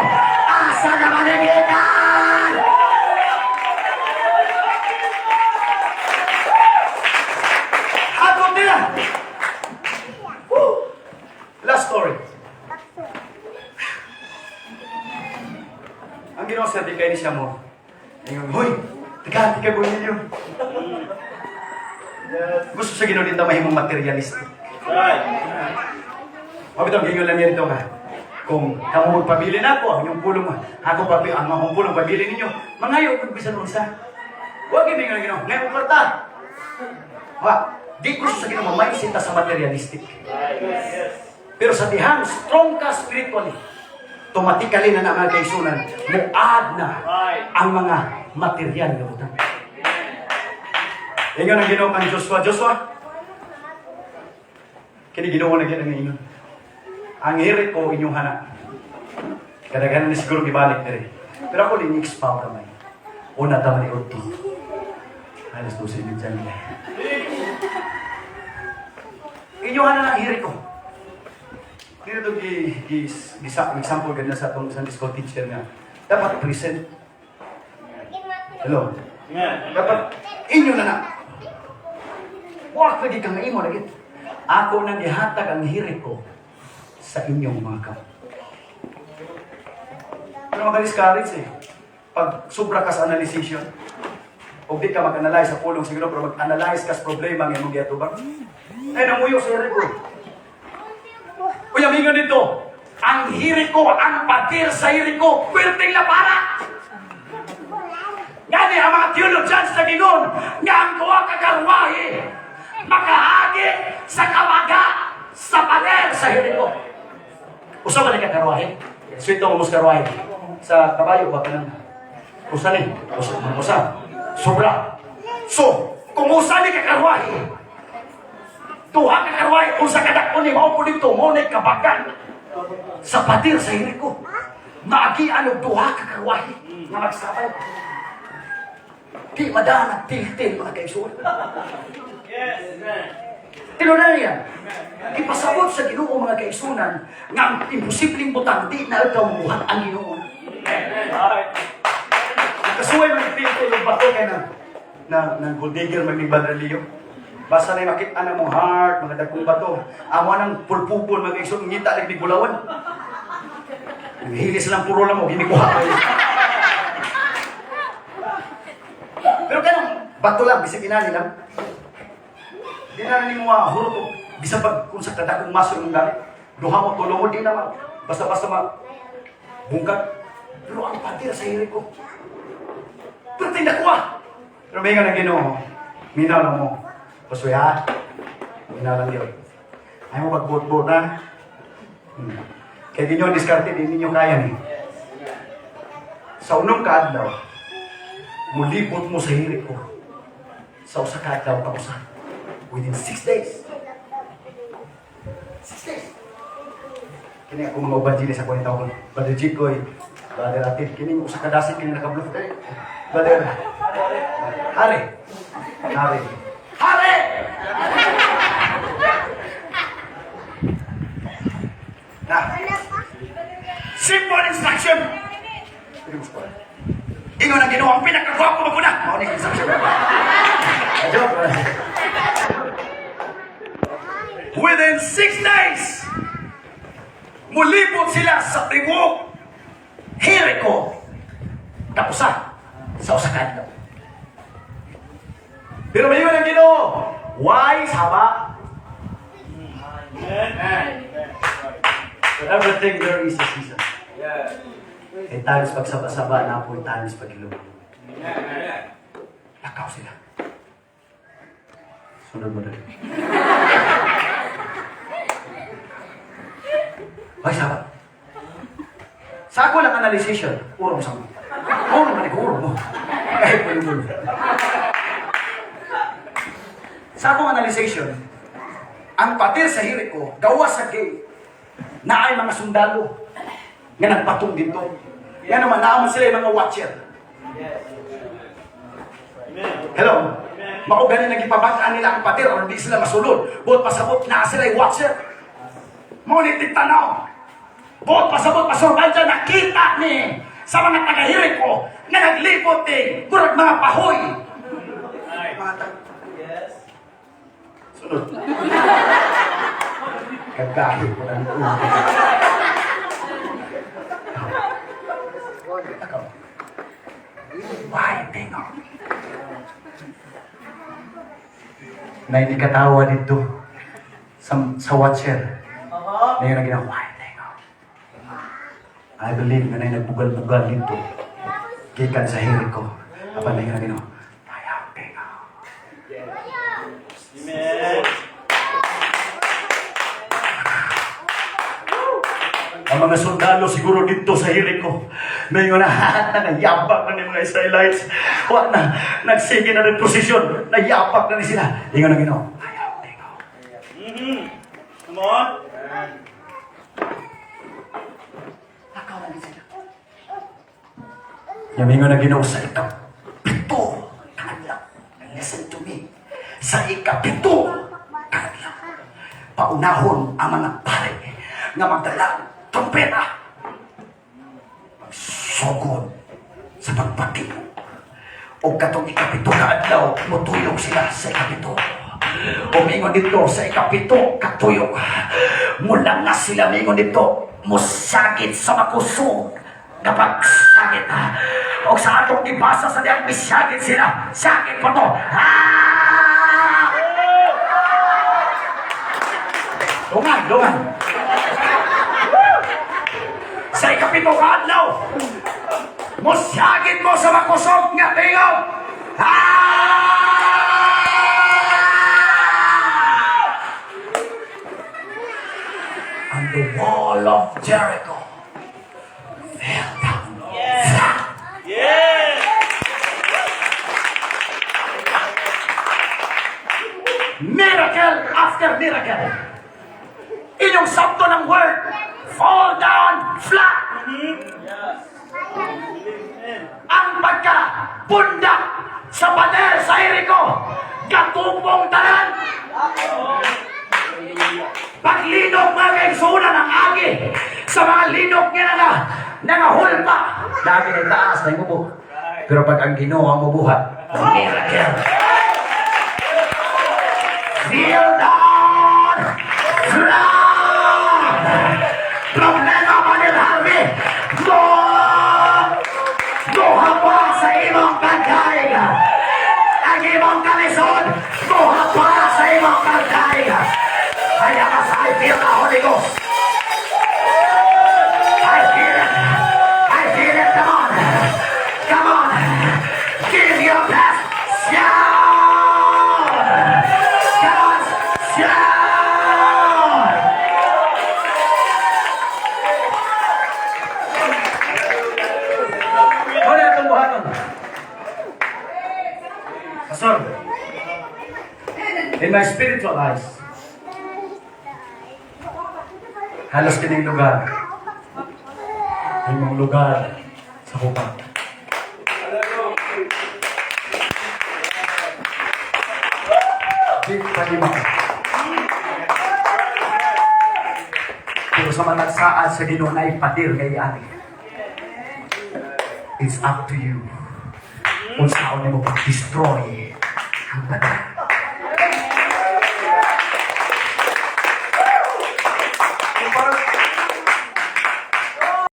Asa na manigitan? Hatod nila! Woo! Last story. Ang ginawa sa kay ni siya mo. Ingon, "Hoy, tika, tika ko ninyo." Gusto sa Ginoo dito mahimong materialistic. Right. Mabitong gingon lang yan ito nga. Kung kamo magpabili na ako, ang inyong pulong, ako pabi, ang akong pulong pabili ninyo, mangayo kung bisan unsa. Huwag ibig nga Ginoo, ngayon kwarta. Wa, di gusto sa Ginoo mamaisin ta sa materialistic. Right. Yes. Pero sa dihang strong ka spiritually, automatically na na mga kaisunan, muad na ang mga material nga butang. Ingon ang Ginoo kang Joshua, "Joshua, kini Ginoo na gyud ang ingon. Ang hirit ko inyong hana." Kadaghanan ni siguro gibalik diri. Pero ako din expound ramay. Una ta man ni udto. Alas 12 minsan nila. Inyong hana ang hirit ko. Dito to gi gi gi example ganda sa atong Sunday school teacher nga dapat present. Hello. Amen. Dapat inyo na na. Walk lagi kang imo lagi. Ako nang gihatag ang Jericho sa inyong mga kamot. Pero mag-discourage eh. Pag sobra ka sa analyzation, o di ka mag-analyze sa pulong siguro, pero mag-analyze ka sa problema ng imong giatubang. Ay, namuyo sa Jericho. Uy, amigo dito, Ang Jericho, ang pader sa Jericho, pwerdeng labara. Gani ang mga theologians na gingon, nga ang duha ka karwahe, makaagi sa kabaga sa pader sa Jericho. Usa man ka karwahe? Sweet mo sa karwahe. Sa kabayo ba kanang? Usa ni, usa, usa. Sobra. So, kung usa ni ka karwahe, duha ka karwahe, usa ka dako ni mao po dito, mao ni kabagan sa pader sa Jericho. Maagian og duha ka karwahe nga magsabay. Di madaan ang tiltil, mga kaigsuonan. Yes. Amen. Tinunan niya. Ipasabot sa Ginoo, mga kaigsuonan, nga ang imposibleng butang di na ikaw muhat ang Ginoo. Right. Kasuway man tiltil yung bato kay na na ng gold digger man ni Brother Leo. Basta na makita na mong heart, mga dagkong bato. Amo nang pulpupon mga kaigsuonan, ngita lang bulawan. Nanghilis lang puro lang mo, ginikuha. Pero kanang bato lang, bisag inani lang. Di na nimo mahurot og bisan pag kung sa kadakong maso imong gamit. Duha mo tulo mo di na ma. Basta-basta ma bungkag. Pero ang pader sa Jericho, pero tindakuha. Pero may nga ng Ginoo, minaw lang mo. Paswe ha. Minaw lang yun. Ay mo pagbuot-buot ha. Kaya ginyo diskarte, di ninyo kaya ni. Sa unong kaadlaw, mulibot mo sa Jericho. Sa usa ka adlaw pa usa. Within 6 days. 6 days. Kini ako mga uban dili sa kwenta ko. Brother Jikoy, Brother Atit, kini usa ka dasin kini nakabluff kay. Brother Hari. Hari. Hari! Na, Simple instruction. pwede mo score. Ingon ang Ginoo, ang pinakagwapo mo na. Mao ni instruction. Joke. Within 6 days, mulibot sila sa tibuok Jericho. Kapusa sa usa ka adlaw. Pero may ang Ginoo. Why haba? Everything there is a season. Yes. Kay times pagsaba-saba na po, times paghilom. Amen. Lakaw sila. Sunod mo dali. Ay, saba. Sa ako lang analyzation, urong sa mo. Urong man ko, urong mo. Kahit mo yung. Sa akong analyzation, ang pader sa Jericho, gawa sa gate, na ay mga sundalo nga nagpatong dito. Yan naman, naaman sila yung mga watcher. Yes. Amen. Hello? Mao gani nagipabag-an nila ang pader or di sila masulod. Buot pasabot na sila yung watcher. Mao ni tanaw. Buot pasabot pasurban dyan, nakita ni sa mga taga-Jericho nga naglibot ni murag mga pahoy. Right. Mga Yes. Sunod. Kagahi ko ng ulo. Ikaw. Why, tingo? Na hindi katawa dito sa watcher. Na yun ang ginawa, why, tingo? I believe na na'y nagbugal-bugal dito. Gikan sa Jericho. Apan na yun ang ginawa, ayaw, tingo. Amen. Ang mga sundalo siguro dito sa Jericho. Ngayon na, nayabak na ni mga Israelites. Wa na, nagsige na rin posisyon. Nayabak na ni sila. Ingon na Ginoo. Ayaw, tingo. Come on. Lakaw na ni sila. Yamingon na Ginoo sa ikapito kaadlaw. Listen to me. Sa ikapito kaadlaw. Paunahon ang mga pare nga magdala og trompeta. Magsugod sa pagpatino. O katong ikapito ka adlaw, mutuyok sila sa ikapito. Umingon dito sa ikapito, katuyok. Mula nga sila mingon dito, musagit sa makusog. Kapag sagit, o sa atong gibasa sa diyang misagit sila, sakit pa to. Ah! Dungan, dungan. Sa ikapito ka adlaw, musagit mo sa makusog nga tingog. Ah! And the wall of Jericho fell down. Flat. Yes. Miracle after miracle. Inyong sabto ng word, fall down flat. Yes. Amen. Ang pagka bunda sa pader sa Jericho, gatupong tanan. Paglinog mga kaigsunan ang agi sa mga linog nga nga nangahulpa. Lagi na taas na imubo. Pero pag ang Ginoo ang mubuhat, miracle. Feel down flat. Problema pa ni Harvey. Mo! Duha pa sa imong pagkain. Ang imong kalisod, duha pa sa imong pagkain. Kaya mas I feel the Holy Ghost. I feel it. I feel it. Come on. Come on. Give your best shout. Come on. Shout. Wala itong buhaton. Pastor, in my spiritual eyes, halos kining lugar, ay mga lugar sa hupang. Di pa di maka. Pero sa mga nagsaad sa Ginoo na ipadir kay ani. It's up to you. Kung saan mo pag-destroy ang pader.